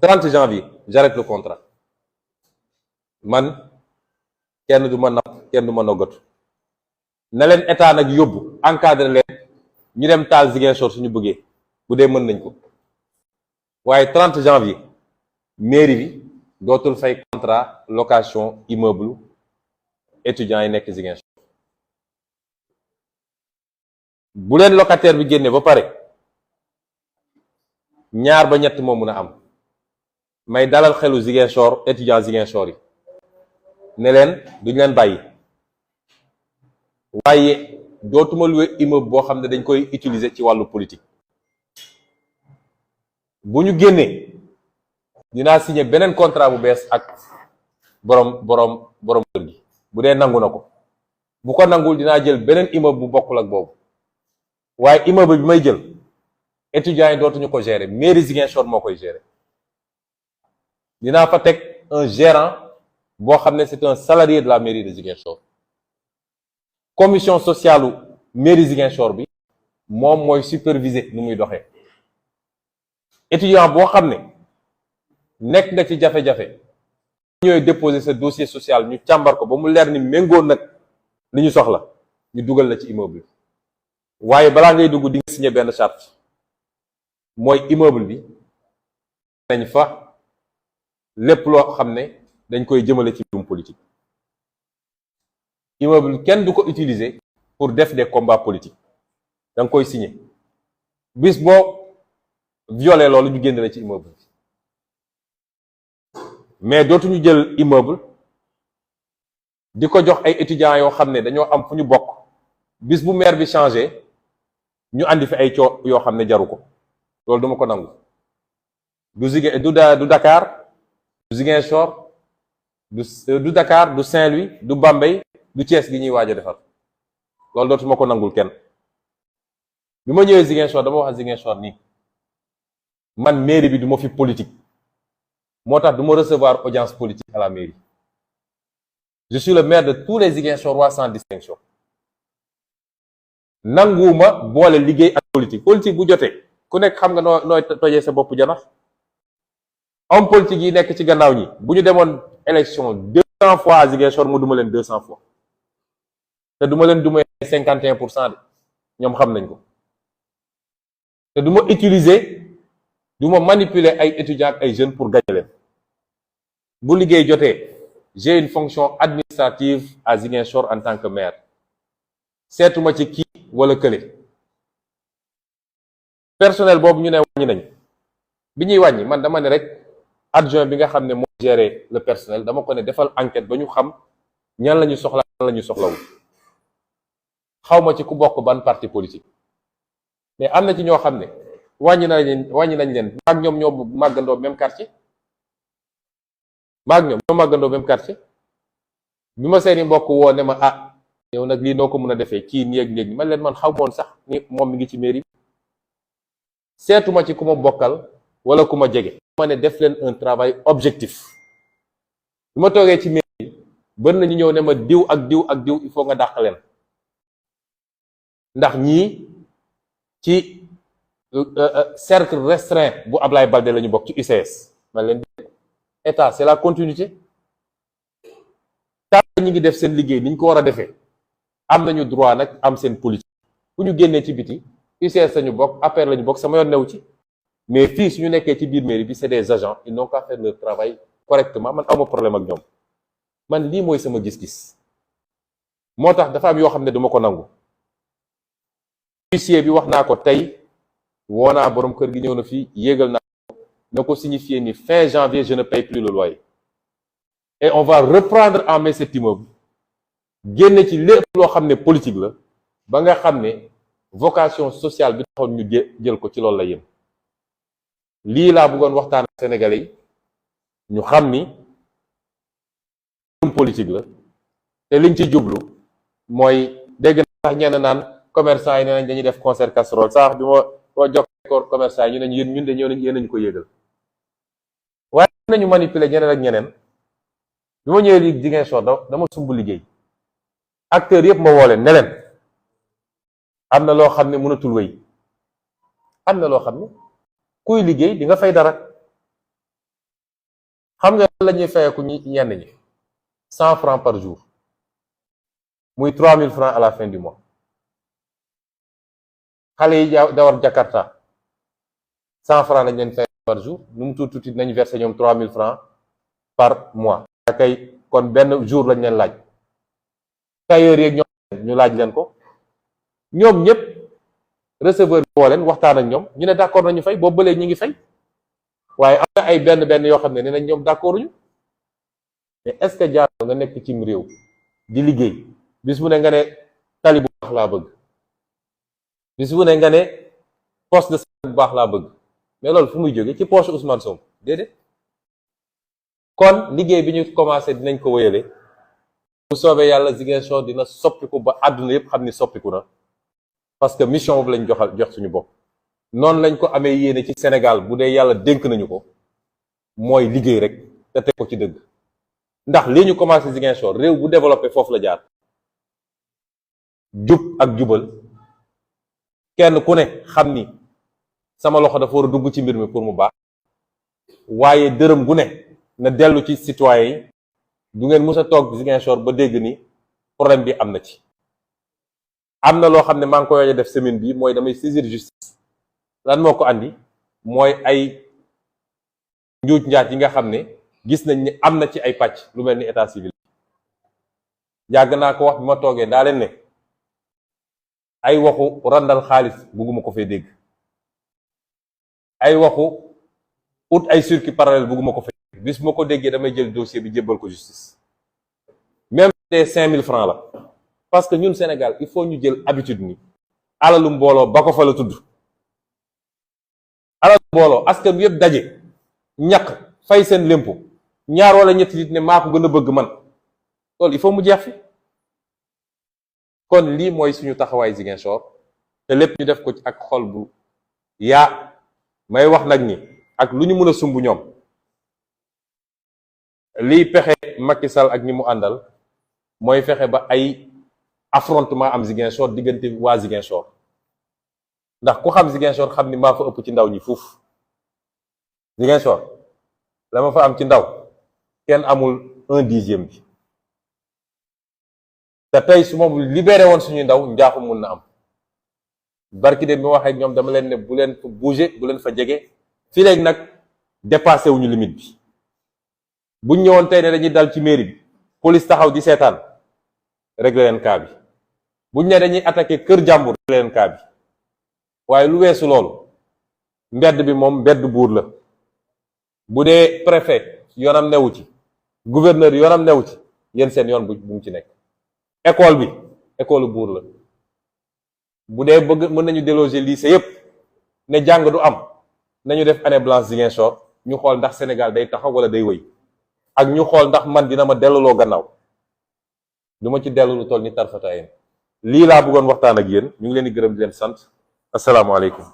30 janvier j'arrête le contrat man kenn du ma napp kenn du ma noggatu na leen état nag yóbbu encadré leen ñu dem taal Ziguinchor suñu bëggee bu dee mën nañ ko waaye 30 janvier mairie bi dootul fay contrat location immeuble étudiants yi nekk Ziguinchor bu leen locataire bi génne ba pare ñaar ba ñett moo mun a am may dalal xelu Ziguinchor étudiants Ziguinchor yi ne leen duñ leen bàyyi waaye dootuma louer immeuble boo xam ne dañ koy utiliser ci wàllu politique bu ñu génnee dinaa signer beneen contrat bu bees ak borom kër gi bu dee nangu na ko bu ko nangul dinaa jël beneen immeuble bu bokkul ak boobu waaye immeuble bi may jël étudiants yi dootuñu ko gérer mairie Ziguinchor moo koy gérer dinaa fa teg un gérant boo xam ne c'est un salarié de la mairie de Ziguinchor commission sociale u mairie Ziguinchor bi moom mooy superviser nu muy doxee étudiant boo xam ne nekk nga ci jafe-jafe ñooy déposer sa dossier social ñu càmbar ko ba mu leer ni méngoo nag li ñu soxla ñu dugal la ci immeuble bi waaye balaa ngay dugg di nga signer benn charte mooy immeuble bi nañ fa lépp loo xam ne dañ koy jëmale ci mbirum politique immeuble kenn du ko utiliser pour def des combats politiques da nga koy signer bis boo violer loolu ñu génn la ci immeuble bi mais dootuñu jël immeuble di ko jox ay étudiants yoo xam ne dañoo am fu ñu bokk bis bu maire bi changé ñu andi fi ay coo yoo xam ne jaru ko loolu duma ko nangu du Dakar du Ziguinchor du Dakar du Saint-Louis du Bambey du Thiès gi ñuy waaj a defar loolu dootuma ko nangul kenn bi ma ñëwee Ziguinchor dama wax Ziguinchor nii man mairie bi du ma fi politique moo tax du ma recevoir audience politique à la mairie je suis le maire de tous les Ziguinchorois sans distinction nanguwuma boole liggéey ak politique bu jotee ku nekk xam nga nooy tojee sa bopp janax homme politique yi nekk ci gannaaw ñi bu ñu demoon élection 200 fois à Ziguinchor mu duma leen 200 fois te duma leen duma 51% de ñoom xam nañ ko te du ma utiliser du ma manipuler ay étudiants ak ay jeunes pour gagner leen bu liggéey jotee j'ai une fonction administrative à Ziguinchor en tant que maire seetuma ci kii wala kële personnel boobu ñu ne wàññi nañ bi ñuy wàññi man dama ne rek adjoint bi nga xam ne moo gérer le personnel dama ko ne defal enquête ba ñu xam ñan la ñu soxla ñan la ñu soxlawul xawma ci ku bokk ban parti politique mais am na ci ñoo xam ne wàññi nañ leen maag ñoom ñoo màggandoo même quartier bi ma seeni mbokk woo ne ma yow nag lii noo ko mën a defee kii nii ak léegi man leen man xaw moon sax ni moom mi ngi ci mairie seetuma ci ku ma bokkal wala ku ma jege ma ne def leen un travail objectif bi ma toogee ci mairie bën nañu ñëw ne ma diw ak diw ak diw il faut nga dàq leen ndax ñii ci cercle restreint bu Ablaye Baldé la ñu bokk ci UCS man leen état c'est la continuité tant ñi ngi def seen liggéey ni ñu ko war a defee am nañu droit nag am seen politique bu ñu génnee ci biti UCS lañu bokk APR lañu bokk sama yoon new ci mais fii suñu nekkee ci biir mairie bi c'est des agents ils n'ont qu'à faire leur travail correctement man awma problème ak ñoom man lii mooy sama gis-gis moo tax dafa am yoo xam ne duma ko nangu huissier bi wax naa ko tey woo naa borom kër gi ñëw na fii yéegal naa ko na ko signifier ni fin janvier je ne paye plus le loyer et on va reprendre en main cet immeuble génne ci lépp loo xam ne politique la ba nga xam ne vocation sociale bi taxoon ñu jël ko ci loolu la yem lii laa bëggoon waxtaan ak sénégalais yi ñu xam ni politique la te liñ ci jublu mooy dégg na sax ñenn naan commerçant yi nee nañ dañuy def concert casserole sax bi ma jokkoo commerçant yi ñu ne ñun de ñëw nañ yéen nañu ko yéegal waaye nañu manipuler ñeneen ak ñeneen bi ma ñëwee lii Ziguinchor dama sumb liggéey acteurs yëpp ma woo leen ne leen am na loo xam ne mënatul wéy am na loo xam ne kuy liggéey di nga fay dara xam nga la ñuy fayeeku ñenn ñi 100 francs par jour muy 3000 francs à la fin du mois. xale yi dawar Jakarta 100 francs lañ leen fay par jour nu mu tuuti nañ verser ñoom 3000 francs par mois. kay kon benn jour lañ leen laaj. tailleur yeeg ñoom ñu laaj leen ko ñoom ñëpp receveur bi woo leen waxtaan ak ñoom ñu ne d'accord nañu fay boobu bëlee ñi ngi fay waaye am na ay benn yoo xam ne nee nañ ñoom d'accorduñu. mais est-ce que jaar nga nekk cim réew di liggéey bis bu ne nga ne tali bu baax laa bëgg, bis bu ne nga ne poste de santé bu baax laa bëgg, mais loolu fu muy jóge ci poche Ousmane Sonko déedéet. kon liggéey bi ñu commencé dinañ ko wéyale bu soobee yàlla Ziguinchor dina soppiku ba àdduna yépp xam ni soppiku na, parce que mission boobu lañ jox suñu bopp. noonu lañ ko amee yéene ci Sénégal bu dee yàlla dénk nañu ko, mooy liggéey rek te teg ko ci dëgg. ndax lii ñu commencé Ziguinchor réew bu développé foofu la jaar. jub ak jubal, kenn ku ne xam ni sama loxo dafa war a dugg ci mbir mi pour mu baax, waaye dërëm gu ne na dellu ci citoyen yi. du ngeen mës a toog Ziguinchor ba dégg ni problème bi am na ci. am na loo xam ne maa ngi koy def semaine bi mooy damay saisir justice. lan moo ko andi mooy ay njuuj njaaj yi nga xam ne gis nañ ni am na ci ay pàcc lu mel ni état civil. yàgg naa ko wax bi ma toogee daa leen ne ay waxu randal xaalis bugguma ko fee dégg, ay waxu ut ay circuit parallèle bugguma ko fee dégg. bis ma ko déggee damay jël dossier bi jébbal ko justice, même des 5000 francs la. parce que ñun Sénégal il faut ñu jël habitude ni alalu mbooloo ba ko fa la tudd. alalu mbooloo askan bi yëpp daje ñaq fay seen lempo, ñaar wala ñetti nit ne maa ko gën a bëgg man, loolu il faut mu jeex fi. kon lii mooy suñu taxawaay Ziguinchor, te lépp ñu def ko ci ak xol bu yaa may wax nag ni ak lu ñu mën a sumb ñoom liy pexe Macky Sall ak ñi mu àndal mooy fexe ba ay affrontement am Ziguinchor diggante waa Ziguinchor. ndax ku xam Ziguinchor xam ni maa fa ëpp ci ndaw ñi fuuf. Ziguinchor la ma fa am ci ndaw kenn amul 1/10 bi. te tey su ma libéré woon suñuy ndaw njaaxum mun na am. barki de bi ma waxee ak ñoom dama leen ne bu leen fa bouger, bu leen fa jege. fii léegi nag dépassé wuñu limite bi. buñ ñëwoon tey ne dañuy dal ci mairie bi police taxaw di seetaan réglé leen cas bi. buñ ne dañuy attaqué kër jàmbur réglé leen cas bi. waaye lu weesu loolu mbedd bi moom mbedd buur la. bu dee préfet yoonam newu ci, gouverneur yoonam newu ci, yéen seen yoon bu mu ci nekk. école bi école buur la. bu dee bëgg mën nañu déloger lycée yépp ne jàng du am, nañu def année blanche Ziguinchor ñu xool ndax Sénégal day taxaw wala day wëy. ak ñu xool ndax man dina ma delluloo gannaaw. du ma ci dellu lu toll ni tarfataayeen. lii laa bëggoon waxtaan ak yéen, ñu ngi leen di gërëm di leen sant. asalaamaaleykum.